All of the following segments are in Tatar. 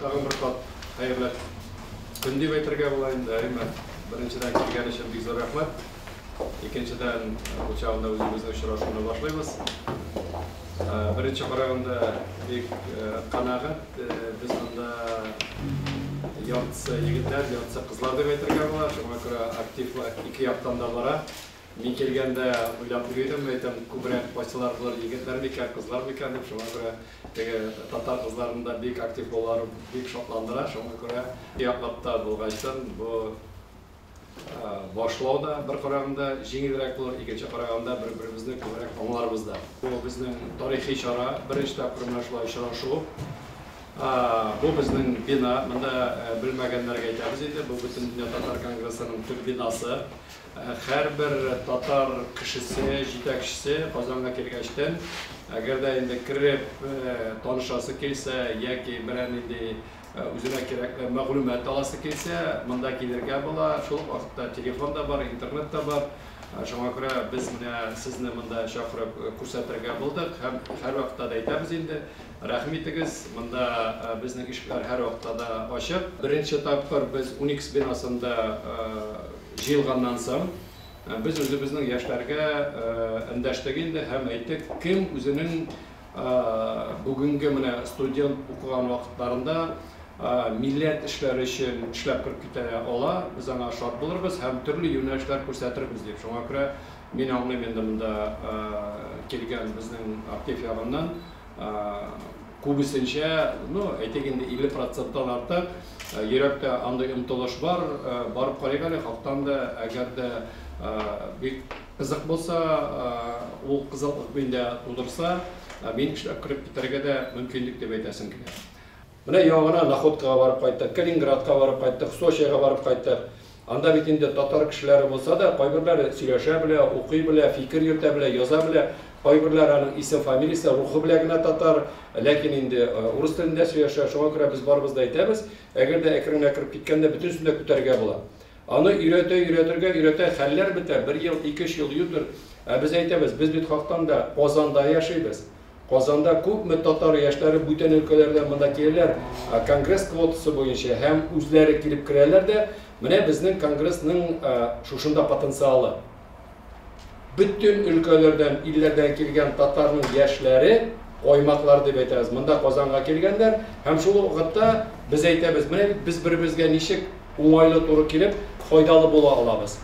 Тагын бер кат хәерле көн дип әйтергә була инде, әйме. Беренчедән, килгән өчен бик зур рәхмәт. Икенчедән, бу чагында үзебезнең очрашуны башлыйбыз. Беренче караганда бик канәгать. Без монда яртысы егетләр, яртысы кызлар дип әйтергә була. Шуңа күрә активлык ике яктан да бара. Мин килгәндә уйлап йөри идем, әйтәм, күбрәк кайсылар булыр, егетләр микән, кызлар микән дип, шуңа күрә теге татар кызларының да бик актив булулары бик шатландыра. Шуңа күрә яклап та булгачтын бу башлау да бер караганда җиңелрәк булыр, икенче караганда бер-беребезне күбрәк аңларбыз да. Бу безнең тарихи чара, беренче тапкыр менә шулай очрашу. Бу безнең бина, монда белмәгәннәргә әйтәбез инде, бу Бөтендөнья татар конгрессының төп бинасы. Һәрбер татар кешесе, җитәкчесе Казанга килгәчтен, әгәр дә инде кереп танышасы килсә яки берәр нинди үзенә кирәкле мәгълүмат аласы килсә, монда килергә була. Шул ук вакытта телефон да бар, интернет та бар. Шуңа күрә без менә сезне монда чакырып күрсәтергә булдык һәм һәрвакытта да әйтәбез инде, рәхим итегез, монда безнең ишекләр һәрвакытта да ачык. Беренче тапкыр без Уникс бинасында җыелганнан соң, без үзебезнең яшьләргә эндәштек инде һәм әйттек, кем үзенең бүгенге менә студент укыган вакытларында милләт эшләре өчен эшләп кереп китә ала, без аңа шат булырбыз һәм төрле юнәлешләр күрсәтербез дип. Шуңа күрә мин аңлыйм инде монда килгән безнең актив ягыннан күбесенчә, ну, әйтик инде 50 проценттан артык йөрәктә андый омтылыш бар, барып карыйк әле, хактан да, әгәр дә бик кызык булса, ул кызыклык миндә тудырса, мин эшләп кереп китәргә дә мөмкинлек дип әйтәсем килә. Менә яңа гына Находкага барып кайттык, Калининградка барып кайттык, Сочига барып кайттык. Анда бит инде татар кешеләре булса да, кайберләре сөйләшә белә, укый белә, фикер йөртә белә, яза белә. Кайберләре аның исем-фамилиясе, рухы белән генә татар, ләкин инде урыс телендә сөйләшә. Шуңа күрә без барыбыз да әйтәбез, әгәр дә әкрен генә кереп киткәндә, бөтенесен дә күтәрергә була. Аны өйрәтә, өйрәтергә, өйрәтә, хәлләр бетә, бер ел, ике, өч ел юдыр. Ә без әйтәбез, без бит хактан да Казанда яшибез. Казанда күпме татар яшьләре бүтән өлкәләрдән монда киләләр, конгресс квотасы буенча һәм үзләре килеп керәләр дә, менә безнең конгрессның шушында потенциалы. Бөтен өлкәләрдән, илләрдән килгән татарның яшьләре, каймаклар дип әйтәбез, монда Казанга килгәннәр һәм шул ук вакытта без әйтәбез, менә бит без беребезгә ничек уңайлы туры килеп, файдалы була алабыз.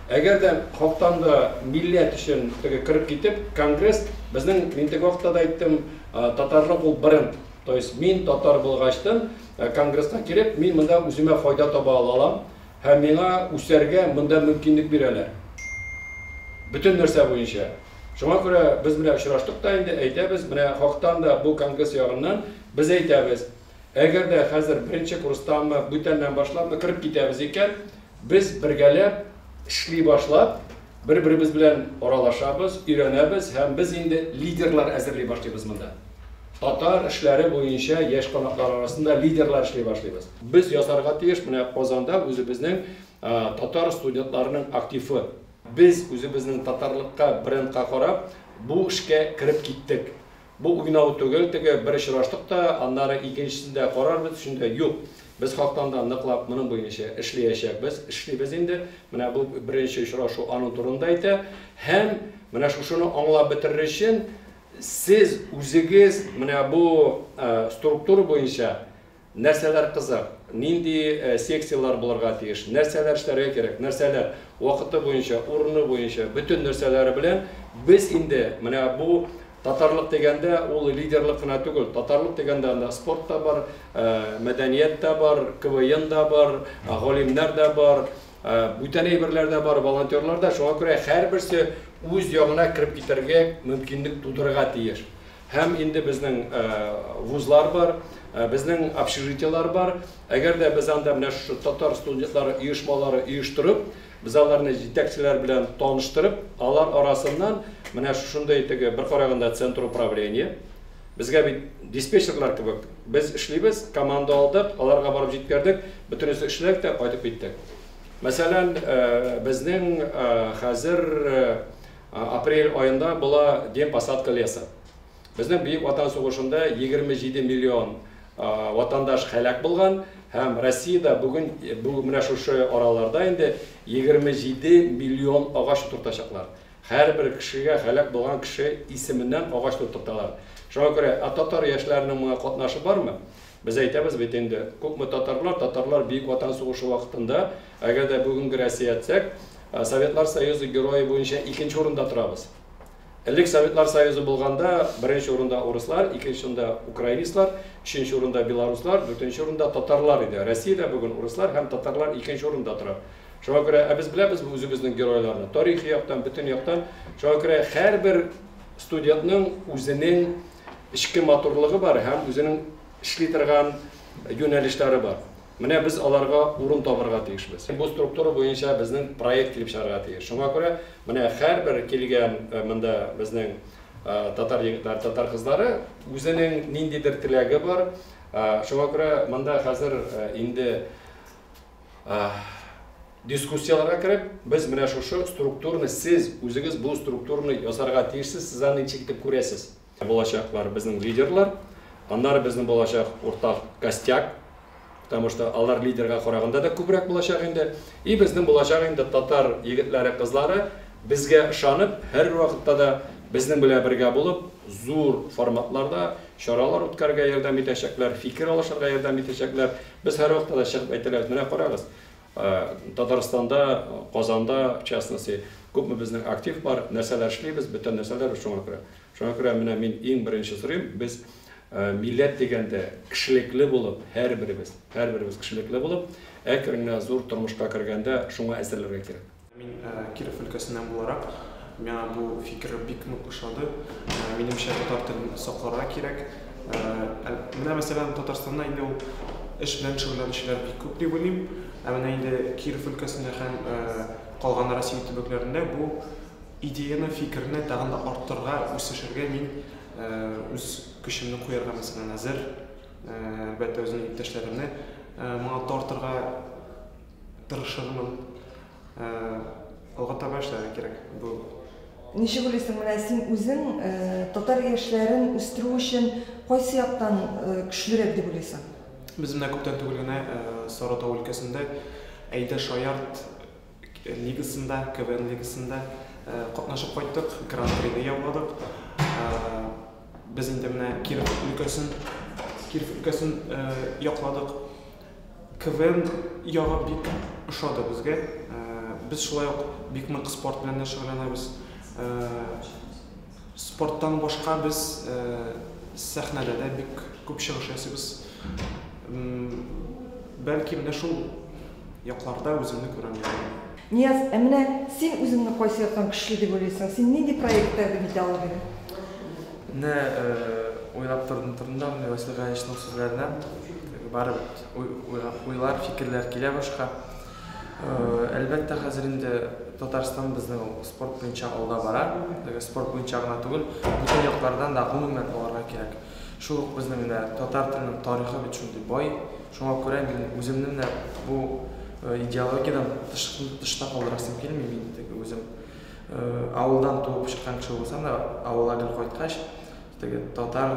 Әгәр дә хактан да милләт өчен теге кереп китеп, конгресс безнең, мин теге вакытта да әйттем, татарлык ул бренд. То есть мин татар булгачтын, конгресска килеп, мин монда үземә файда таба алам һәм миңа үсәргә монда мөмкинлек бирәләр. Бөтен нәрсә буенча. Шуңа күрә без менә очраштык та инде, әйтәбез, менә хактан да бу конгресс ягыннан без әйтәбез, әгәр дә хәзер беренче курстанмы, бүтәннән башлапмы кереп китәбез икән, без бергәләп эшли башлап, бер-беребез белән аралашабыз, өйрәнәбез һәм без инде лидерлар әзерли башлыйбыз монда. Татар эшләре буенча яшь канатлар арасында лидерлар эшли башлыйбыз. Без ясарга тиеш менә Казанда үзебезнең татар студентларының активы. Без үзебезнең татарлыкка, брендка карап, бу эшкә кереп киттек. Бу уйнау түгел, теге бер очраштык та, аннары икенчесендә карарбыз, өчендә юк. Без хактан да ныклап моның буенча эшләячәкбез, эшлибез инде. Менә бу беренче очрашу аның турында әйтә. Һәм менә шушыны аңлап бетерер өчен сез үзегез менә бу структура буенча нәрсәләр кызык, нинди секцияләр булырга тиеш, нәрсәләр эшләргә кирәк, нәрсәләр вакыты буенча, урыны буенча, бөтен нәрсәләре белән без инде менә бу татарлык дигәндә ул лидерлык кына түгел, татарлык дигәндә анда спорт та бар, мәдәният тә бар, КВН да бар, галимнәр дә бар, бүтән әйберләр дә бар, волонтерлар да. Шуңа күрә һәрберсе үз ягына кереп китәргә мөмкинлек тудырырга тиеш. Һәм инде безнең вузлар бар, безнең общежитиелар бар. Әгәр дә без анда менә шушы татар студентлары оешмалары оештырып, без аларны җитәкчеләр белән таныштырып, алар арасыннан менә шушындый теге бер караганда центр управления. Безгә бит диспетчерлар кебек без эшлибез, команда алдык, аларга барып җиткердек, бөтенесе эшләдек тә кайтып киттек. Мәсәлән, безнең хәзер апрель аенда була день посадка леса. Безнең Бөек Ватан сугышында 27 миллион ватандаш һәлак булган һәм Россиядә бүген менә шушы араларда инде 27 миллион агач утыртачаклар. Һәрбер кешегә һәлак булган кеше исеменнән агач утырталар. Шуңа күрә татар яшьләренең моңа катнашы бармы? Без әйтәбез бит инде, күпме татарлар, татарлар Бөек Ватан сугышы вакытында, әгәр дә бүгенге Россия әйтсәк, Советлар Союзы герое буенча икенче урында торабыз. Элек Советлар Союзы булганда беренче урында урыслар, икенче урында украинецлар, өченче урында белоруслар, дүртенче урында татарлар иде. Россиядә бүген урыслар һәм татарлар икенче урында тора. Шуңа күрә без беләбез үзебезнең геройларны, тарихи яктан, бөтен яктан. Шуңа күрә һәрбер студентның үзенең эчке матурлыгы бар һәм үзенең эшли торган юнәлешләре бар. Менә без аларга урын табырга тиешбез. Бу структура буенча безнең проект килеп чыгарга тиеш. Шуңа күрә менә һәрбер килгән монда безнең татар егетләре, татар кызлары үзенең ниндидер теләге бар. Шуңа күрә монда хәзер инде дискуссияләргә кереп, без менә шушы структураны, сез үзегез бу структураны ясарга тиешсез, сез аны ничек итеп күрәсез. Булачаклар безнең лидерлар, аннары безнең булачак уртак костяк, потому что алар лидерга караганда да күбрәк булачак инде. И безнең булачак инде татар егетләре, кызлары безгә ышанып, һәр вакытта да безнең белән бергә булып, зур форматларда чаралар үткәрергә ярдәм итәчәкләр, фикер алышырга ярдәм итәчәкләр. Без һәр вакытта да чыгып әйтәләр, менә карагыз, Татарстанда, Казанда, в частности, күпме безнең актив бар, нәрсәләр эшлибез, бөтен нәрсәләр шуңа күрә. Шуңа күрә менә мин иң беренче сорыйм, без милләт дигәндә кешелекле булып, һәрберебез, һәрберебез кешелекле булып, әкрен генә зур тормышка кергәндә шуңа әзерләргә кирәк. Мин Киров өлкәсеннән буларак, миңа бу фикер бик нык ошады. Минемчә, татар телен сакларга кирәк. Менә мәсәлән, Татарстанда инде ул эш белән шөгыльләнүчеләр бик күп дип уйлыйм. Ә менә инде Киров өлкәсендә һәм калган Россия төбәкләрендә бу идеяны, фикерне тагын да арттырырга, үсешергә мин үз көчемне куярга мәсәлән әзер. Әлбәттә, үземнең иптәшләремне моңа тартырга тырышырмын. Алга таба эшләргә кирәк бу. Ничек уйлыйсың, менә син үзең татар яшьләрен үстерү өчен кайсы яктан көчлерәк дип уйлыйсың? Без менә күптән түгел генә Сарытау өлкәсендә Әйдә Шаярт лигасында, КВН лигасында катнашып кайттык, гран-прины яуладык. Без инде менә Киров өлкәсен якладык. КВН ягы бик ошады безгә. Без шулай ук бик нык спорт белән дә шөгыльләнәбез. Спорттан башка без сәхнәдә дә бик күп чыгыш ясыйбыз. Бәлки менә шул якларда үземне күрәм. Нияз, ә менә син үзеңне кайсы яктан көчле дип уйлыйсың? Син нинди проект тәкъдим итә алыр идең? Менә уйлап тордым да, менә Васил Галиевичның сүзләренә барып уйлар, фикерләр килә башка. Әлбәттә, хәзер инде Татарстан безнең спорт буенча алда бара. Спорт буенча гына түгел, бөтен яклардан да гомумән алырга кирәк. Шул ук безнең менә татар теленең тарихы бит шундый бай. Шуңа күрә мин үземне менә бу идеологиядән тышта калдырасым килми. Мин теге үзем авылдан туып чыккан кеше булсам да, авылга гел кайткач, теге татар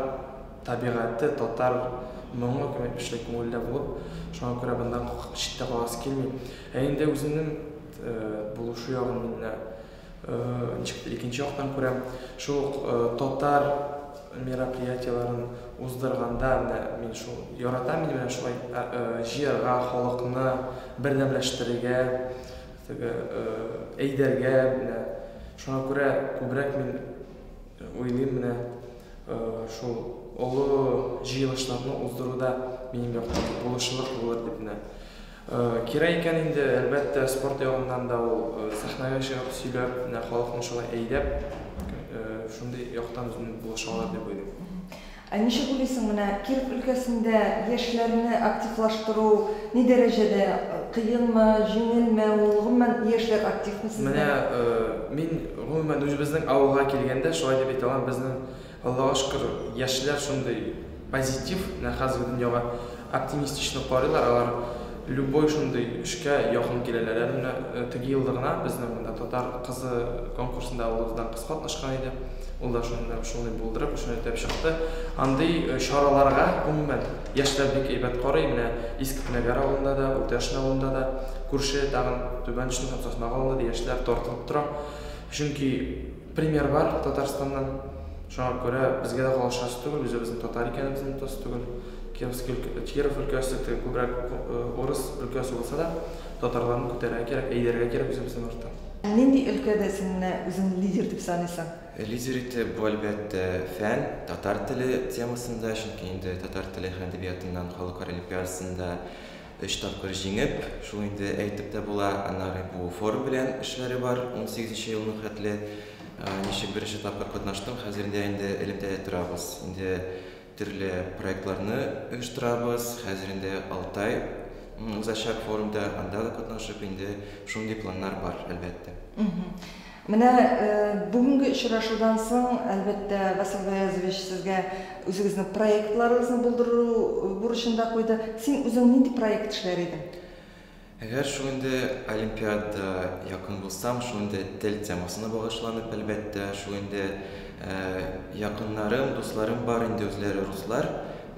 табигате, татар моңы кебек эшле күңелдә булып, шуңа күрә бундан читтә каласы килми. Ә инде үземнең булышу ягын мин менә ничектер икенче яктан күрәм. Шул ук татар мероприятиеләрен уздырганда менә мин шул яратам, мин менә шулай җыярга, халыкны бердәмләштерергә, теге әйдәргә, менә шуңа күрә күбрәк мин уйлыйм менә шул олы җыелышларны уздыруда минем яктан булышчылык булыр дип менә. Кирәк икән инде, әлбәттә, спорт ягыннан да ул сәхнәгә чыгып сөйләп, менә халыкны шулай әйдәп, шундый яктан үземне булыша алыр дип уйлыйм. Ә ничек уйлыйсың, менә Киров өлкәсендә яшьләрне активлаштыру ни дәрәҗәдә кыенмы, җиңелме, ул гомумән яшьләр активмы сездә? Менә мин гомумән үзебезнең авылга килгәндә шулай дип әйтә алам, безнең Аллага шөкер, яшьләр шундый позитив, менә хәзерге дөньяга оптимистично карыйлар, алар Любой шундый эшкә якын киләләр. Әле менә теге елда гына безнең монда Татар кызы конкурсында авылыбыздан кыз катнашкан иде. Ул да шуны шундый булдырып, шуны итеп чыкты. Андый чараларга гомумән яшьләр бик әйбәт карый. Менә Иске Пенәгәр авылында да, Урта авылында да, күрше тагын Түбән Чишмә һәм Сосмак авылында да яшьләр тартылып тора. Чөнки пример бар Татарстаннан. Шуңа күрә безгә дә калышасы түгел, үзебезнең татар икәнебезне онытасы түгел. Кировский Киров өлкәсе күбрәк урыс өлкәсе булса да, татарларны күтәрергә кирәк, әйдәргә кирәк үзебезнең арттан. Нинди өлкәдә син менә үзең лидер дип саныйсың? Лидер итеп бу, әлбәттә, фән, татар теле темасында, чөнки инде татар теле һәм әдәбиятыннан халыкара олимпиадасында 3 тапкыр җиңеп, шул инде әйтеп тә була. Аннары бу форум белән эшләре бар, 18 елның хәтле ничек беренче тапкыр катнаштым, хәзер инде элемтәдә торабыз. Инде төрле проектларны оештырабыз, хәзер инде Алтай узачак форумда, анда да катнашып, инде шундый планнар бар, әлбәттә. Менә бүгенге очрашудан соң, әлбәттә, Васил Гаязович сезгә үзегезнең проектларыгызны булдыру бурычын да куйды. Син үзең нинди проект эшләр идең? Әгәр шул инде олимпиада якын булсам, шул инде тел темасына багышланып, әлбәттә, шул инде якыннарым, дусларым бар, инде үзләре руслар,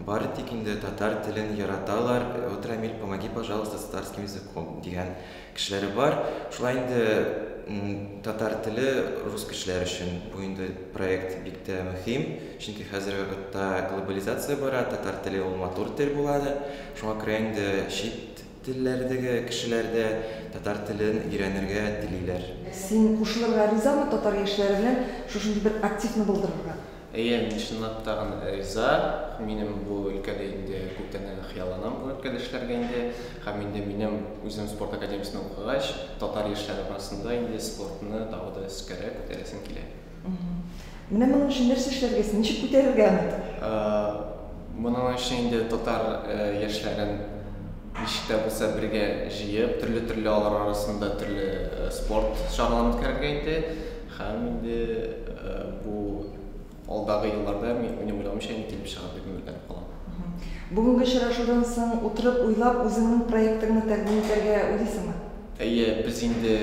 бары тик инде татар телен яраталар. Вот, Рамиль, помоги, пожалуйста, с татарским языком дигән кешеләре бар. Шулай инде татар теле рус кешеләр өчен бу инде проект бик тә мөһим, чөнки хәзерге вакытта глобализация бара, татар теле ул матур тел булады. Шуңа күрә инде чит телләрдәге кешеләр дә татар телен өйрәнергә телиләр. Син кушылырга ризамы татар яшьләре белән шушындый бер активны булдырырга? Әйе, мин чынлап тагын риза. Минем бу өлкәдә инде күптәннән хыялланам бу өлкәдә эшләргә инде. Һәм инде минем үзем спорт академиясендә укыгач, татар яшьләре арасында инде спортны тагы да өскәрәк күтәрәсем килә. Менә моның өчен нәрсә эшләргә, ничек күтәрергә аны? Моның өчен инде татар яшьләрен ничек тә булса бергә җыеп, төрле-төрле алар арасында төрле спорт чараларын үткәрергә инде. Һәм инде бу алдагы елларда минем уйлавымча инде килеп чыгар дип өметләнеп калам. Бүгенге очрашудан соң утырып уйлап үзеңнең проектыңны тәкъдим итәргә уйлыйсыңмы? Әйе, без инде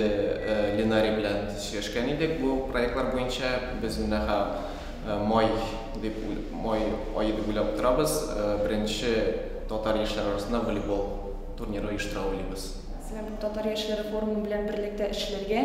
Ленари белән сөйләшкән идек бу проектлар буенча. Без менә май ае дип уйлап торабыз. Беренче татар яшьләре арасында волейбол турниры оештыра уйлыйбыз. Мәсәлән, татар яшьләре форумы белән берлектә эшләргә,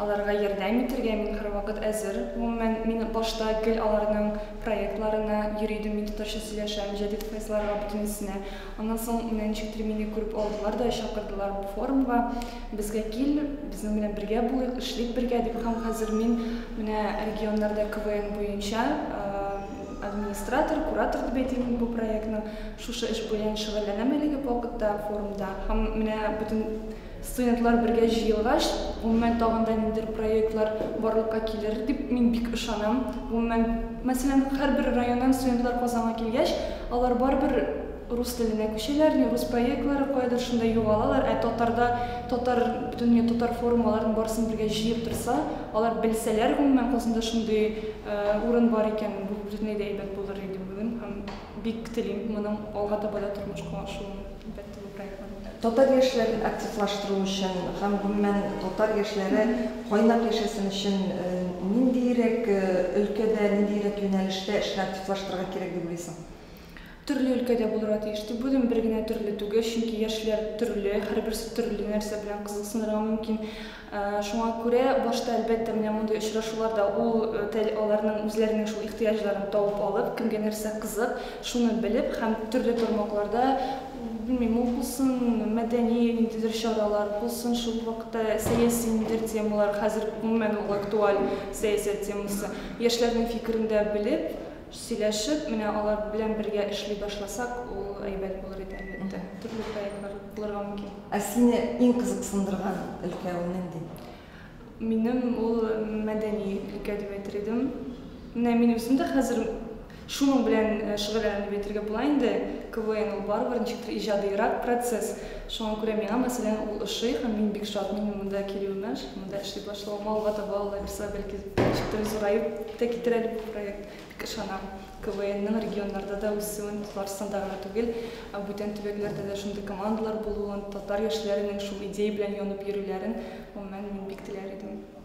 аларга ярдәм итәргә мин һәрвакыт әзер. Гомумән, мин башта гел аларның проектларына йөри идем, мин татарча сөйләшәм, җәдит файзларга бөтенесенә. Аннан соң менә ничектер мине күреп алдылар да чакырдылар бу форумга. Безгә кил, безнең белән бергә булыйк, эшлик бергә дип. Һәм хәзер мин менә регионнарда КВН буенча администратор, куратор дип әйтим бу проектның. Шушы эш белән шөгыльләнәм әлеге вакытта форумда. Һәм менә бөтен студентлар бергә җыелгач, гомумән тагын да ниндидер проектлар барлыкка килер дип мин бик ышанам. Гомумән, мәсәлән, һәрбер районнан студентлар Казанга килгәч, алар барыбер рус теленә күчәләр, не рус проектлары кайдыр шунда югалалар, ә татарда татар бөтен татар форумаларын барысын бергә җыеп торса, алар белсәләр, гомумән Казанда шундый урын бар икән, бу бөтенләй дә әйбәт булыр иде бүген һәм бик телим моның алга таба да тормышка ашуын, әлбәттә, бу проектларның. Татар яшьләрен активлаштыру өчен һәм гомумән татар яшьләре кайнап яшәсен өчен ниндирәк өлкәдә, ниндирәк юнәлештә эшне активлаштырырга кирәк дип уйлыйсың? Төрле өлкәдә булырга тиеш дип уйлыйм, бер генә төрле түгел, чөнки яшьләр төрле, һәрберсе төрле нәрсә белән кызыксынырга мөмкин. Шуңа күрә башта әлбәттә менә мондый очрашуларда ул аларның үзләренең шул ихтыяҗларын табып алып, кемгә нәрсә кызык, шуны белеп һәм төрле тармакларда, белмим, ул булсын мәдәни ниндидер чаралар, булсын шул вакытта сәяси ниндидер темалар, хәзер гомумән ул актуаль сәясәт темасы. Яшьләрнең фикерен дә белеп, сөйләшеп, менә алар белән бергә эшли башласак, ул әйбәт булыр иде, әлбәттә. Төрле проектлар булырга мөмкин. Ә сине иң кызыксындырган өлкә ул нинди? Минем ул мәдәни өлкә дип әйтер идем. Менә мин үзем дә хәзер Шуның белән шөгыльләнәм дип әйтергә була инде. КВН ул барыбер ничектер иҗадыйрак процесс. Шуңа күрә миңа, мәсәлән, ул ошый һәм мин бик шат минем монда килүемә, монда эшли башлавыма. Алга таба, Алла бирса, бәлки ничектер зураеп та китер әле бу проект. Бик ышанам. КВНның регионнарда да үсүен, Татарстанда гына түгел, бүтән төбәкләрдә дә шундый командалар булуын, татар яшьләренең шул идея белән янып йөрүләрен, гомумән, мин бик теләр идем.